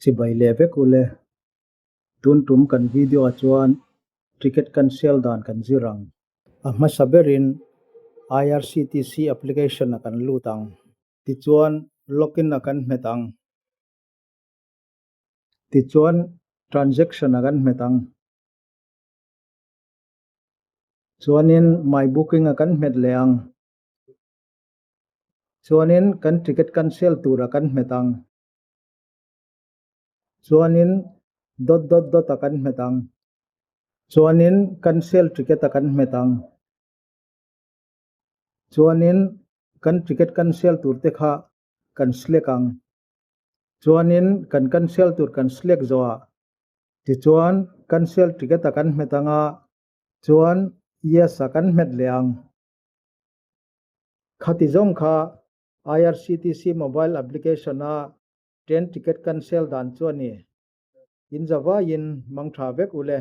Chibai leh vek ule. Tun tum kan video ah chuan ticket cancel dan kan zir ang. A hmasa berin IRCTC application ah kan lut ang. Tichuan login ah kan hmet ang. Tichuan transaction ah kan hmet ang. Chuanin my booking ah kan hmet leh ang. Chuanin kan ticket cancel tur ah kan hmet ang. Chuanin dot dot dot a kan hmet ang. Chuanin cancel ticket a kan hmet ang. Chuanin kan ticket cancel tur te kha kan select ang. Chuanin kan cancel tur kan select zawhah tichuan cancel ticket a kan hmet ang a, chuan yes a kan hmet leh ang. Khati zawng kha IRCTC mobile application a train ticket cancel dan chu a ni. In zavaiin mang tha vek ule.